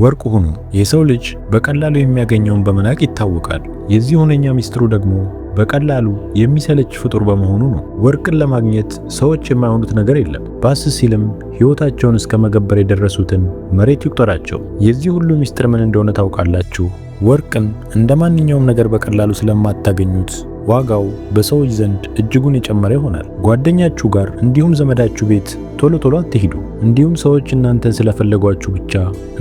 ወርቅ ሁኑ። የሰው ልጅ በቀላሉ የሚያገኘውን በመናቅ ይታወቃል። የዚህ ሁነኛ ሚስጥሩ ደግሞ በቀላሉ የሚሰለች ፍጡር በመሆኑ ነው። ወርቅን ለማግኘት ሰዎች የማይሆኑት ነገር የለም። ባስ ሲልም ሕይወታቸውን እስከ መገበር የደረሱትን መሬት ይቁጠራቸው። የዚህ ሁሉ ሚስጥር ምን እንደሆነ ታውቃላችሁ? ወርቅን እንደ ማንኛውም ነገር በቀላሉ ስለማታገኙት ዋጋው በሰዎች ዘንድ እጅጉን የጨመረ ይሆናል። ጓደኛችሁ ጋር እንዲሁም ዘመዳችሁ ቤት ቶሎ ቶሎ አትሂዱ። እንዲሁም ሰዎች እናንተን ስለፈለጓችሁ ብቻ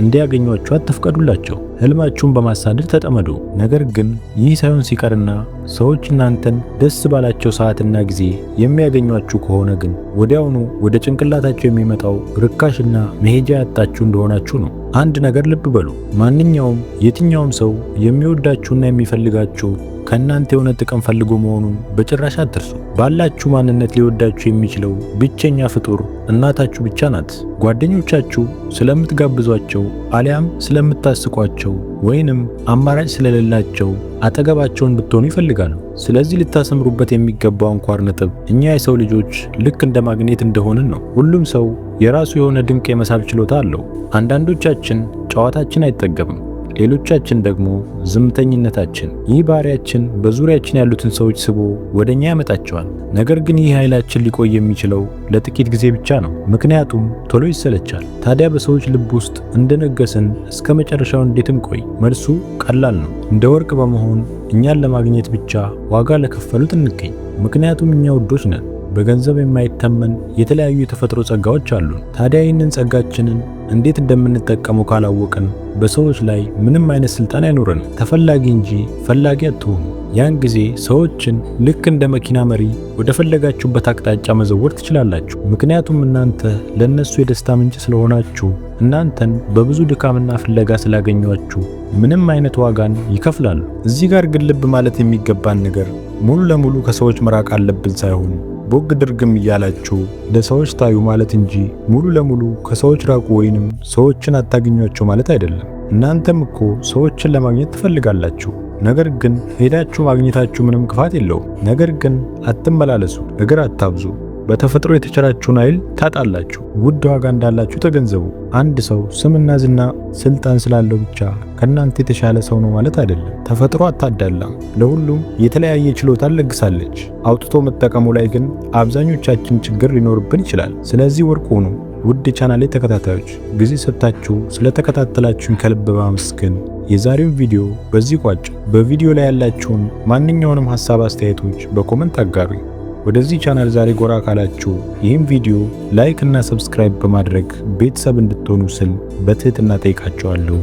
እንዲያገኟችሁ አትፍቀዱላቸው። ህልማችሁን በማሳደድ ተጠመዱ። ነገር ግን ይህ ሳይሆን ሲቀርና ሰዎች እናንተን ደስ ባላቸው ሰዓትና ጊዜ የሚያገኟችሁ ከሆነ ግን ወዲያውኑ ወደ ጭንቅላታቸው የሚመጣው ርካሽና መሄጃ ያጣችሁ እንደሆናችሁ ነው። አንድ ነገር ልብ በሉ። ማንኛውም የትኛውም ሰው የሚወዳችሁና የሚፈልጋችሁ ከእናንተ የሆነ ጥቅም ፈልጎ መሆኑን በጭራሽ አትርሱ። ባላችሁ ማንነት ሊወዳችሁ የሚችለው ብቸኛ ፍጡር እናታችሁ ብቻ ናት። ጓደኞቻችሁ ስለምትጋብዟቸው አሊያም ስለምታስቋቸው ወይንም አማራጭ ስለሌላቸው አጠገባቸውን ብትሆኑ ይፈልጋሉ። ስለዚህ ልታሰምሩበት የሚገባው አንኳር ነጥብ እኛ የሰው ልጆች ልክ እንደ ማግኔት እንደሆንን ነው። ሁሉም ሰው የራሱ የሆነ ድንቅ የመሳብ ችሎታ አለው። አንዳንዶቻችን ጨዋታችን አይጠገብም፣ ሌሎቻችን ደግሞ ዝምተኝነታችን። ይህ ባህሪያችን በዙሪያችን ያሉትን ሰዎች ስቦ ወደኛ ያመጣቸዋል። ነገር ግን ይህ ኃይላችን ሊቆይ የሚችለው ለጥቂት ጊዜ ብቻ ነው፣ ምክንያቱም ቶሎ ይሰለቻል። ታዲያ በሰዎች ልብ ውስጥ እንደነገስን እስከ መጨረሻው እንዴት እንቆይ? መልሱ ቀላል ነው። እንደ ወርቅ በመሆን እኛን ለማግኘት ብቻ ዋጋ ለከፈሉት እንገኝ። ምክንያቱም እኛ ውዶች ነን። በገንዘብ የማይተመን የተለያዩ የተፈጥሮ ጸጋዎች አሉን። ታዲያ ይህንን ጸጋችንን እንዴት እንደምንጠቀመው ካላወቅን በሰዎች ላይ ምንም አይነት ስልጣን አይኖረንም። ተፈላጊ እንጂ ፈላጊ አትሆኑ። ያን ጊዜ ሰዎችን ልክ እንደ መኪና መሪ ወደ ፈለጋችሁበት አቅጣጫ መዘወር ትችላላችሁ። ምክንያቱም እናንተ ለነሱ የደስታ ምንጭ ስለሆናችሁ፣ እናንተን በብዙ ድካምና ፍለጋ ስላገኟችሁ ምንም አይነት ዋጋን ይከፍላሉ። እዚህ ጋር ግን ልብ ማለት የሚገባን ነገር ሙሉ ለሙሉ ከሰዎች መራቅ አለብን ሳይሆን ቦግ ድርግም እያላችሁ ለሰዎች ታዩ ማለት እንጂ ሙሉ ለሙሉ ከሰዎች ራቁ ወይንም ሰዎችን አታግኟቸው ማለት አይደለም። እናንተም እኮ ሰዎችን ለማግኘት ትፈልጋላችሁ። ነገር ግን ሄዳችሁ ማግኘታችሁ ምንም ክፋት የለውም። ነገር ግን አትመላለሱ፣ እግር አታብዙ። በተፈጥሮ የተቸራችሁን ኃይል ታጣላችሁ። ውድ ዋጋ እንዳላችሁ ተገንዘቡ። አንድ ሰው ስምና ዝና፣ ስልጣን ስላለው ብቻ ከእናንተ የተሻለ ሰው ነው ማለት አይደለም። ተፈጥሮ አታዳላም። ለሁሉም የተለያየ ችሎታ ለግሳለች። አውጥቶ መጠቀሙ ላይ ግን አብዛኞቻችን ችግር ሊኖርብን ይችላል። ስለዚህ ወርቅ ሁኑ። ውድ የቻናሌ ተከታታዮች፣ ጊዜ ሰጥታችሁ ስለተከታተላችሁኝ ከልብ በማመስገን የዛሬውን ቪዲዮ በዚህ ቋጭ። በቪዲዮ ላይ ያላችሁን ማንኛውንም ሀሳብ አስተያየቶች በ comment አጋሩኝ። ወደዚህ ቻናል ዛሬ ጎራ ካላችሁ ይህም ቪዲዮ like እና subscribe በማድረግ ቤተሰብ እንድትሆኑ ስል በትህትና ጠይቃችኋለሁ።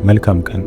መልካም ቀን።